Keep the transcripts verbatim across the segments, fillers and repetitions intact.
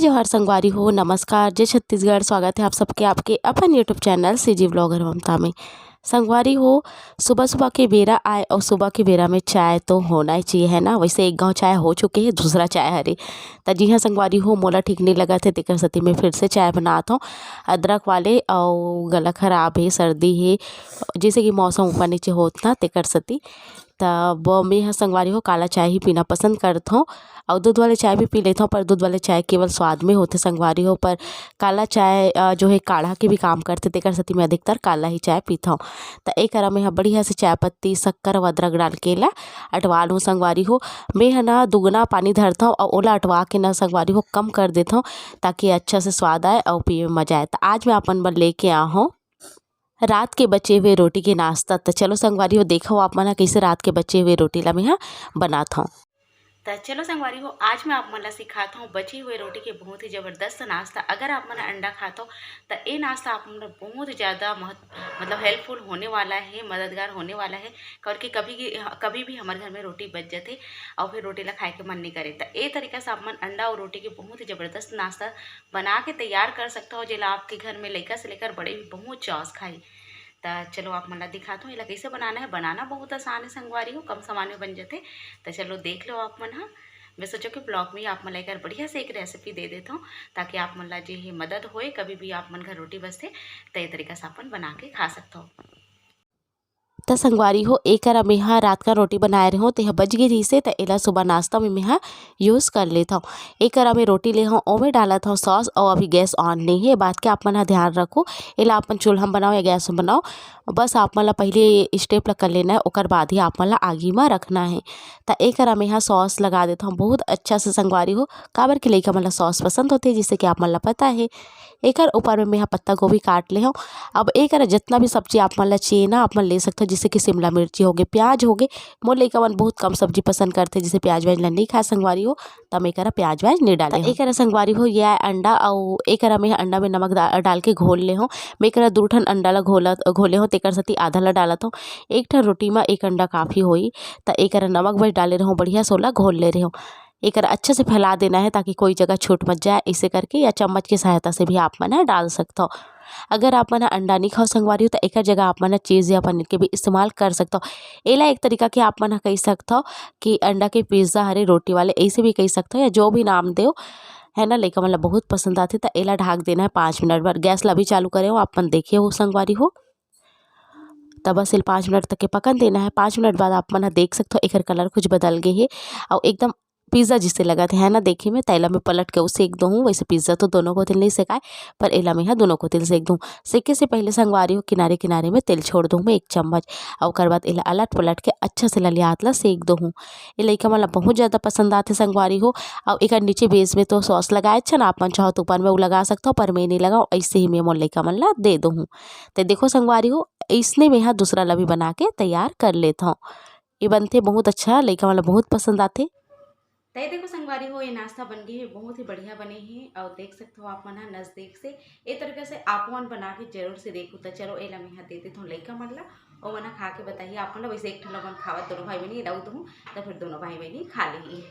जोहार संगवारी हो, नमस्कार, जय छत्तीसगढ़। स्वागत है आप सबके आपके अपन YouTube चैनल सीजी व्लॉगर ममता में। संगवारी हो, सुबह सुबह के बेरा आए और सुबह के बेरा में चाय तो होना ही चाहिए, है ना। वैसे एक गाँव चाय हो चुके है, दूसरा चाय हरे। त जी हाँ संगवारी हो, मोला ठीक नहीं लगत है, तेकर सेती मैं फिर से चाय बनात हूँ अदरक वाले। और गला खराब है, सर्दी है, जैसे कि मौसम ऊपर नीचे होत ना, तेकर सेती। तब मैं ह संगवारी हो काला चाय ही पीना पसंद करत हूँ। और दूध वाले चाय भी पी लेत हूँ, पर दूध वाले चाय केवल स्वाद में होथे संगवारी हो, पर काला चाय, अ, जो है काढ़ा के भी काम करथे, तेकर सेती मैं अधिकतर काला ही चाय पीत हूँ। त एकरा में ह बढ़िया से चाय पत्ती, शक्कर अउ अदरक डाल के एला अटवा लूँ संगवारी हो। मैं ह ना दुगना पानी धरत हूँ और ओला अटवा के ना संगवारी हो कम कर देत हूँ, ताकि अच्छा से स्वाद आए और पिए में मजा आए। त आज मैं अपन बर लेके आ हूँ रात के बचे हुए रोटी के नाश्ता। त चलो संगवारी हो, देखो आप मन ह कइसे रात के बचे हुए रोटी ला मैं ह बनात हूँ। त चलो संगवारी हो, आज मैं आप मन ला सिखात हूँ बचे हुए रोटी के बहुत ही जबरदस्त नाश्ता। अगर आप मन अंडा खात हो, त ए नाश्ता आप मन ला बहुत ज़्यादा महत-, मतलब हेल्पफुल होने वाला है, मददगार होने वाला है, करके कभी, कभी भी हमारे घर में रोटी बच जाथे और फिर रोटी ला खाए के मन नहीं करे। त ए तरीका से आप मन अंडा और रोटी के बहुत ही जबरदस्त नाश्ता बना के तैयार कर सकत हो, जेला आपके घर में लइका से लेकर बड़े भी बहुत चॉस खाई। त चलो आप मन ला दिखात हूँ, एला कइसे बनाना है। बनाना बहुत आसान है संगवारी हो, कम सामान में बन जाथे। त चलो देख लो आप मन ह। मैं सोचो कि ब्लॉग में ही आप मन ला एकर बढ़िया से एक रेसिपी दे देत हूँ, ताकि आप मन ला जे हे मदद होए, कभी भी आप मन घर रोटी बचथे, त ए तरीका से अपन बना के खा सकत हो। त संगवारी हो, एकरा मेहा रात का रोटी बनाए रहे हो, तेहा बच गे रहिसे, त एला सुबह नाश्ता में मेहा यूज़ कर लेत हूँ। एकरा में रोटी ले हूँ, ओमे डालत हूँ सॉस, और अभी गैस ऑन नहीं है, बात के आप मन ह ध्यान रखो। एला अपन चूल्हा में बनाओ या गैस में बनाओ, बस आप मन ला पहले स्टेप ला कर लेना है, ओकर बाद ही आप मन ला आगी में रखना है। त एकरा मेहा सॉस लगा देत हूँ बहुत अच्छा से संगवारी हो, काबर के लइका मन ला सॉस पसंद होथे, जैसे कि आप मन ला पता है। एकर ऊपर में मेहा पत्ता गोभी काट ले हूँ। अब एकरा जितना भी सब्जी आप मन ला चाहिए ना, आप मन ले सकते हो, जैसे कि शिमला मिर्ची होगे, प्याज होगे। मोर लइका मन बहुत कम सब्जी पसंद करथे, जैसे प्याज व्याज ला नहीं खाए संगवारी हो, त मैं एकरा प्याज व्याज नहीं डाले त हूँ। एकरा संगवारी हो, ये आय अंडा, अउ एकरा में अंडा में नमक डा-, डाल के घोल ले हूँ। मैं एकरा दू ठन अंडा ला घोलत, घोले हूँ, तेकर सेती आधा ला डालत हूँ। एक ठन रोटी में एक अंडा काफ़ी होई। त एकरा नमक व्याज डाले रहूँ, बढ़िया से ओला घोल ले रहूँ। एकरा अच्छा से फैला देना है, ताकि कोई जगह छूट मत जाए, ऐसे करके या चम्मच की सहायता से भी आप मन ह डाल सकत हो। अगर आप मन ह अंडा नहीं खाओ संगवारी हो, त एकर जगह आप मन ह चीज़ या पनीर के भी इस्तेमाल कर सकत हो। एला एक तरीका के आप मन ह कह सकत हो कि अंडा के पिज़्ज़ा हरे रोटी वाले, ऐसे भी कह सकत हो, या जो भी नाम देव, है ना, लइका मन ला बहुत पसंद आथे। त एला ढाक देना है पाँच मिनट बर। गैस ला भी चालू करे हो, आप मन देखे हो संगवारी हो। त बस एला पाँच मिनट तक के पकन देना है। पाँच मिनट बाद आप मन ह देख सकत हो, एकर कलर कुछ बदल गे हे, अउ एकदम पिज़्ज़ा जिसे लगत हे ना देखे में। त एला मैं पलट के अउ सेक दूहूँ। वैसे पिज़्ज़ा तो दोनों कोतिल नहीं सेकाय, पर एला मैं ह दोनों कोतिल सेक दूहूँ। सेके से पहले संगवारी हो, किनारे किनारे में तेल छोड़ दूहूँ मैं एक चम्मच, अउ ओकर बाद एला अलट पलट के अच्छा से ललियात ला सेक दूहूँ। ए लइका मन ला बहुत ज़्यादा पसंद आथे संगवारी हो। अउ एकर नीचे बेस में तो सॉस लगाए छन, आप मन चाहो तो ऊपर में वो लगा सकत हो, पर मैं नहीं लगाऊँ, ऐसे ही मैं मोर लइका मन ला दे दूहूँ। त देखो संगवारी हो, इसने में ह दूसरा ला भी बना के तैयार कर लेत हूँ। ये बनथे बहुत अच्छा, लइका मन ला बहुत पसंद आथे। त ये देखो संगवारी हो, ये नाश्ता बन गए हे, बहुत ही बढ़िया बने हे। और देख सकते हो आप मन ह नजदीक से, ए तरीका से आप मन बना के जरूर से देखो। त चलो, एला मैं ह दे देत हूँ लइका मन ला, ओ मन ह खा के बताही आप मन ला। वैसे एक ठन ला मन खावत दोनों भाई बहनी, एला दूहूँ, त फिर दोनों भाई बहनी खा लेही।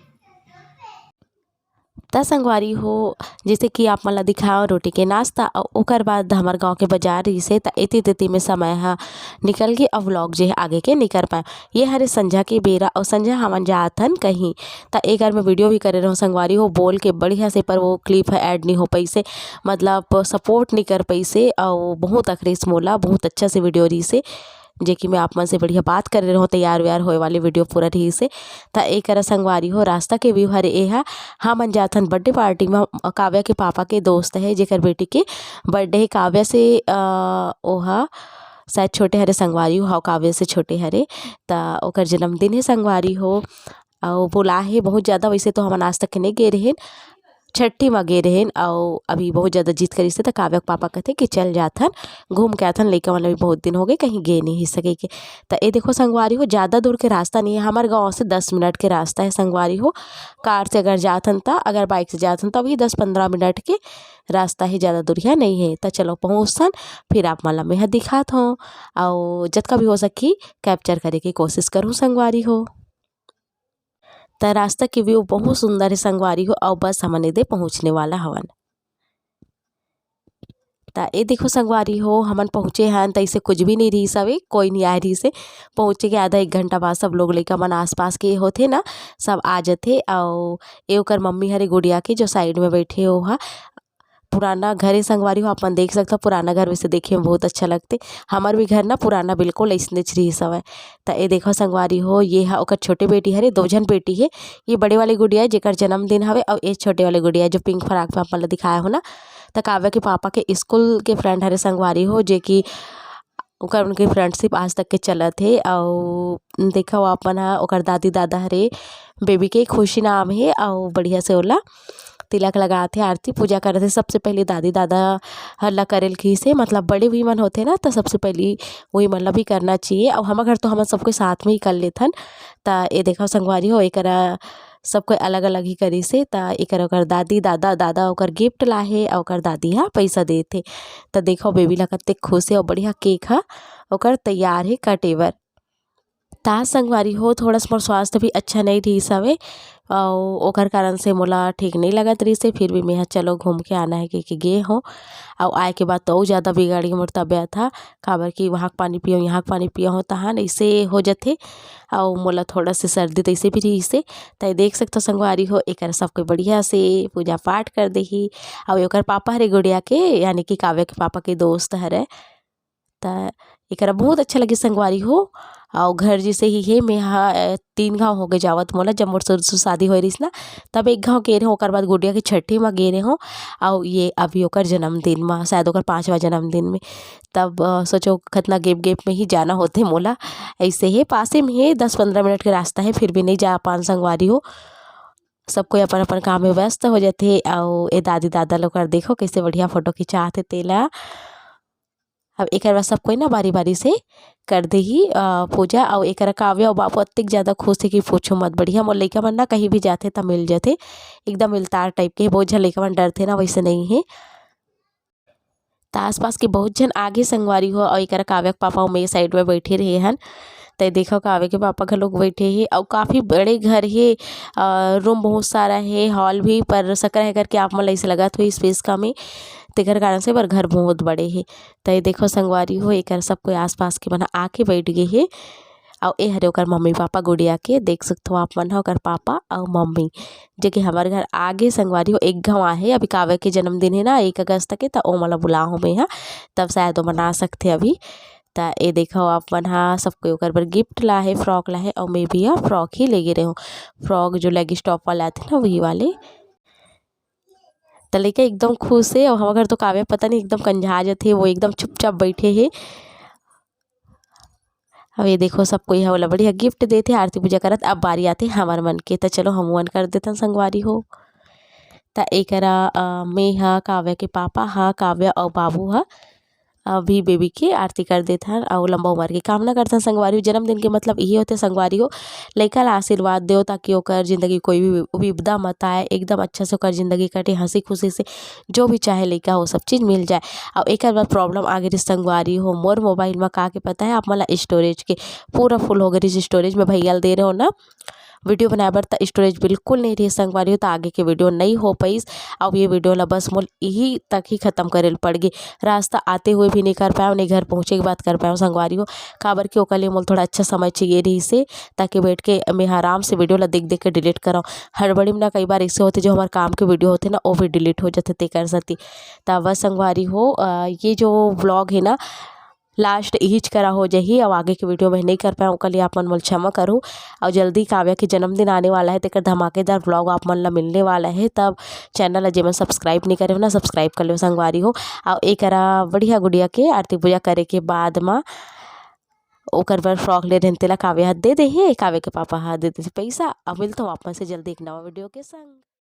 त संगवारी हो, जैसे कि आप मन ला दिखाओ रोटी के नाश्ता, अउ ओकर बाद हमर गाँव के बाजार रहिसे, त एती तेती में समय ह निकल गे, अउ व्लॉग जे आगे के निकर पाए। ये हरे संझा के बेरा, अउ संझा हमन जात हन कहीं, त एकर में वीडियो भी करे रहूँ संगवारी हो, बोल के बढ़िया से, पर वो क्लिप ह ऐड नहीं हो पैसे, मतलब सपोर्ट नहीं कर पैसे, अउ बहुत अखरीस मोला, बहुत अच्छा से वीडियो रहिसे। जे कि मैं आप मन से बढ़िया बात करे रहूँ, तैयार व्यार होए वाली वीडियो पूरा रहिसे। त एकरा संगवारी हो, रास्ता के व्यू हरे एहा। हमन जाथन बर्थडे पार्टी म। काव्या के पापा के दोस्त हे, जेकर बेटी के बर्थडे हे। काव्या से, अ, ओहा शायद छोटे हरे संगवारी हो, हाँ, काव्या से छोटे हरे। त ओकर जन्मदिन हे संगवारी हो, अउ बोला हे बहुत ज़्यादा। वैसे तो हमन आज तक के नहीं गे रहेन, छट्ठी म गे रहेन, अउ अभी बहुत ज़्यादा जिद करिस हे, त काव्या के पापा कथे कि चल जाथन, घूम के आथन, लइका मन ला भी बहुत दिन हो गए, कहीं गे नहीं सके के। त ए देखो संगवारी हो, ज़्यादा दूर के रास्ता नहीं है, हमर गाँव से दस मिनट के रास्ता है संगवारी हो। कार से अगर जाथन त, अगर बाइक से जाथन त भी दस पंद्रह मिनट के रास्ता है, ज़्यादा दूरिया नहीं है। त चलो पहुँचथन, फिर आप मन ला मैं ह दिखात हूँ, अउ जतका भी हो सकी कैप्चर करे के कोशिश करूँ संगवारी हो। त रास्ता के view बहुत सुंदर हे संगवारी हो, अउ बस हमन एदे पहुँचने वाला हवन। त ए देखो संगवारी हो, हमन पहुँचे हन, त अइसे कुछ भी नहीं रहिस हवे, कोई नहीं आए रहिस हे। पहुँचे के आधा एक घंटा बाद सब लोग लइका मन आसपास के होथे ना, सब आ जथे। अउ ए ओकर मम्मी हरे गुड़िया के, जो side में बैठे ओहा। पुराना घर हे संगवारी हो, आप मन देख सकथव, पुराना घर वैसे देखे में बहुत अच्छा लगथे। हमर भी घर ना पुराना बिल्कुल अइसनेच रहिस हवय। त ए देखो संगवारी हो, ये हा ओकर छोटे बेटी हरे, दो झन बेटी हे। ये बड़े वाले गुड़िया हे, जेकर जन्मदिन हवे, अउ ये छोटे वाले गुड़िया हे, जो pink frock में आप मन ल दिखाए हो ना, त काव्या के पापा के स्कूल के friend हरे संगवारी हो, जे कि ओकर उनके friendship आज तक के चलत हे। अउ देखव आप मन ह, ओकर दादी दादा हरे, baby के खुशी नाम हे, अउ बढ़िया से ओला तिलक लगात हे, आरती पूजा करत हे। सबसे पहले दादी दादा हर ला करे ल कहिस हे, मतलब बड़े भी मन होथे ना, त सबसे पहली वही मन ला भी करना चाहिए। अउ हमर घर तो हमन सब कोई साथ में ही कर लेथन। त ए देखव संगवारी हो, एकरा सब कोई अलग-अलग ही करिस हे। त एकर ओकर दादी, दादा, दादा ओकर gift लाहे अउ ओकर दादी ह पइसा देत हे। त देखव baby ला कतेक खुश हे अउ बढ़िया cake ह ओकर तैयार हे काटे बर। त संगवारी हो, थोड़ा सा मोर स्वास्थ्य भी अच्छा नइ रहिस हवे अउ ओकर कारण से मोला ठीक नइ लगत रहिस हे। फिर भी मेंहा चलो घूम के आना हे कहिके गे हों। अउ आए के बाद तो अउ जादा बिगड़ गे मोर तबियत ह, काबर कि वहाँ के पानी पियो, यहाँ के पानी पियो हों, तहान अइसे हो जथे। अउ मोला थोड़ा से सर्दी तइसे भी रहिस हे। त देख सकथव संगवारी हो, एकर सब कोई बढ़िया से पूजा पाठ कर देही। अउ ओकर पापा हरे गुड़िया के, यानी कि काव्या के पापा के दोस्त हरे। त एकरा बहुत अच्छा लगिस संगवारी हो। अउ घर जइसे ही हे, मेंहा, अ, तीन घाव हो गे जावत मोला, जब मोर ससुर शादी होए रहिस ना, तब एक घाव गे रहेंव, ओकर बाद गुड़िया के छठी म गे रहेंव। अउ ये अभी ओकर जन्मदिन म, शायद ओकर पाँचवा जन्मदिन में, तब, अ, सोचो कतना gap gap में ही जाना होथे मोला। अइसे हे, पासे में हे, दस पंद्रह मिनट के रास्ता हे, फिर भी नइ जा पान संगवारी हो। सब कोई अपन अपन काम में व्यस्त हो जथे। अउ ए दादी दादा लोग कर देखो कइसे बढ़िया photo खिंचात हे तेला। अब एकर बाद सब कोई ना बारी-बारी से कर देही, अ, पूजा। अउ एकर काव्य अउ बाबू अतेक ज्यादा खुश हे कि पूछो मत। बढ़िया मोर लइका मन ना कहीं भी जाथे त मिल जथे, एकदम मिलतार type के। बहुत झन लइका मन डरथे ना, वैसे नहीं हे। त आसपास के बहुत झन आगे संगवारी हो, अउ एकर काव्य के पापा ओमे side में बैठे रहे हन। त देखो काव्य के पापा घलोक बैठे हे, अउ काफी बड़े घर हे, अ, room बहुत सारा हे, hall भी, पर सकरा हे करके आप मन ला अइसे लगत होही space कम हे, तेकर कारण से पर घर बहुत बड़े हे। त ये देखो संगवारी हो, एकर सब कोई आसपास के मन आके बैठ गे हे। अउ ए हरे ओकर मम्मी पापा गुड़िया के, देख सकथो आप मन ह, ओकर पापा अउ मम्मी, जे कि हमर घर आगे संगवारी हो, एक घाव आहे। अभी काव्य के जन्मदिन हे ना एक अगस्त के, त ओमन ला बुलाहूँ मैं ह, तब शायद ओमन आ सकथे अभी। त ए देखो आप मन ह, सब कोई ओकर बर gift लाहे, frock लाहे, अउ मैं भी ह frock ही लेगे रहेंव। Frock जो leggings top वाले आथे ना, वही वाले। त लइका एकदम खुश हे, अउ हमर घर तो काव्य पता नहीं एकदम कंझा जथे, वो एकदम चुपचाप बैठे हे। अब ये देखो, सब कोई ह ओला बढ़िया gift देथे, आरती पूजा करत। अब बारी आथे हमर मन के, त चलो हमू मन कर देथन संगवारी हो। त एकरा, अ, में ह काव्य के पापा ह, काव्य अउ बाबू ह अभी baby के आरती कर देथन अउ लंबा उमर के कामना करथन संगवारी हो। जन्मदिन के मतलब इही होथे संगवारी हो, लइका ला आशीर्वाद देव, ताकि ओकर जिंदगी कोई भी विपदा मत आए, एकदम अच्छा से ओकर जिंदगी कटे, हंसी खुशी से, जो भी चाहे लइका हो, सब चीज मिल जाए। अउ एकर बाद problem आगे रहिस संगवारी हो मोर mobile म, का के पता है आप मन ला, storage के पूरा full हो गे रहिस storage। मैं भैया ल दे रहेंव ना video बनाए बर, त storage बिल्कुल नहीं रहिस संगवारी हो, त आगे के video नहीं हो पाइस। अउ ये video ला बस मोर इही तक ही खत्म करे ल पड़ गे। रास्ता आते हुए भी नहीं कर पाएंव, नहीं घर पहुँचे के बाद कर पाएंव संगवारी हो, काबर कि ओकर लिए मोला थोड़ा अच्छा समय चाहिए रहिस हे, ताकि बैठ के मैं आराम से video ला देख देख के delete करंव। हड़बड़ी में ना कई बार ऐसे होथे, जो हमर काम के video होथे ना, वो भी delete हो जाथे तेकर सेती। त बस संगवारी हो, अ, ये जो vlog हे ना, last इहिच करा हो जाही, अउ आगे के video में नहीं कर पाएंव, ओकर लिए आप मन मोला क्षमा करो। अउ जल्दी काव्या के जन्मदिन आने वाला है, तेकर धमाकेदार vlog आप मन ला मिलने वाला है। तब channel ला जेमन subscribe नहीं करे हो ना, subscribe कर लो संगवारी हो। अउ एकरा बढ़िया गुड़िया के आरती पूजा करे के बाद म ओकर बर frock ले रहेन, तेला काव्या ह दे दे हे, काव्या के पापा ह दे दे पैसा। अब मिलता हूँ आप मन से जल्दी एक नवा video के संग।